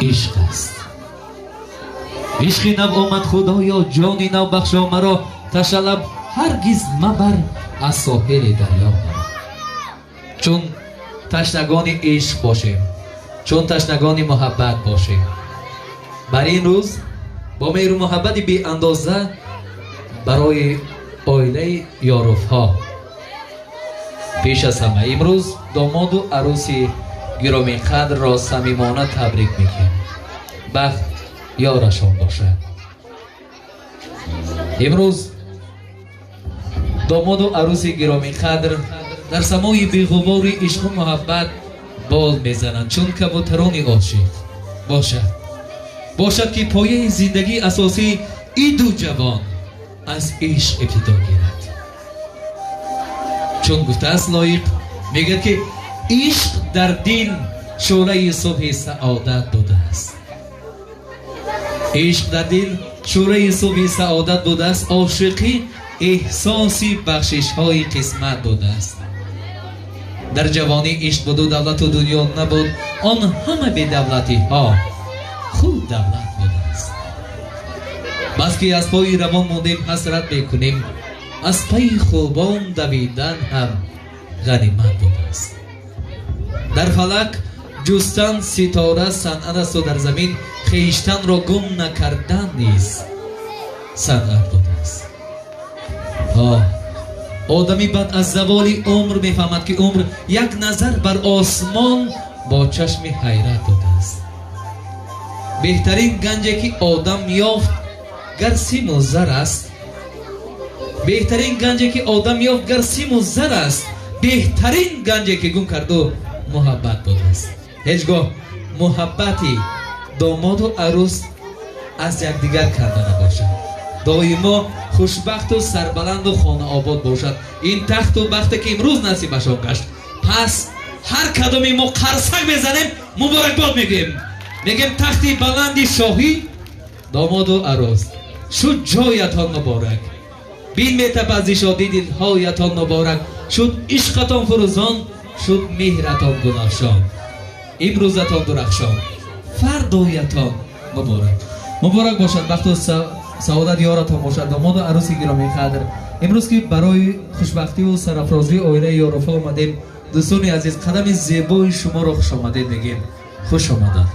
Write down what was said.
Ишқ аст. Ишқи нав омад, Худоё, ҷони нав бахшо маро, ташналаб ҳаргиз мабар аз соҳили дарё маро. Чун ташнагони ишқ бошем, чун ташнагони муҳаббат бошем, бар ин рӯз бо меҳру муҳаббати беандоза барои оилаи Ёровҳо, пеш аз ҳама имрӯз домоду арӯси гиромиқадрро самимона табрик мекунем. Бахт ёрашон бошад. Имрӯз домоду арӯси гиромиқадр дар самои беғубори ишқу муҳаббат бол мезананд, чун кабутарони ошиқ. Бошад, бошад, ки пояи зиндагии асосии иду ҷавон аз ишқ ибтидо гирад. Чун гуфтааст Лоиқ, мегӯяд, ки ишқ дар дил шӯълаи субҳи саодат будааст, ишқ дар дил шӯълаи субҳи саодат будааст, ошиқӣ эҳсоси бахшишҳои қисмат будааст. Дар ҷавонӣ ишқ буду давлату дунё набуд, он ҳама бедавлатиҳо худ давлат будааст. Бас ки аз пои равон мондем, ҳасрат мекунем, аз пайи хубон давидан ҳам ғанимат будааст. Дар фалак ҷустан ситора санъат асту дар замин хештанро гум накардан низ санъат будааст. Оҳ, одамӣ баъд аз заволи умр мефаҳмад, ки умр як назар бар осмон бо чашми ҳайрат будааст. Беҳтарин ганҷе, ки одам ёфт, гар симу зар аст, беҳтарин ганҷе, ки одам ёфт, гар симу зар аст, беҳтарин ганҷе, ки гум карду, муҳаббат будааст. Ҳеҷ гоҳ муҳаббати домоду арӯс аз якдигар карда набошад, доимо хушбахту сарбаланду хонаобод бошад. Ин тахту бахте, ки имрӯз насибашон гашт, пас ҳар кадоми мо қарсак мезанем, муборакбод мегӯем, мегӯем: тахти баланди шоҳӣ, домоду арӯс, шуд ҷоятон муборак, бин метапад зи шодӣ дилҳоятон муборак, шуд ишқатон фурӯзон, шуд меҳратон гулафшон, имрӯзатон дурахшон, фардоятон муборак. Муборак бошад, бахту саодат ёратон бошад, домоду арӯси гиромиқадр. Имрӯз, ки барои хушбахтиву сарафрозии оилаи Ёровҳо омадем, дӯстони азиз, қадами зебои шуморо хушомадед мегӯем. Хуш омадад.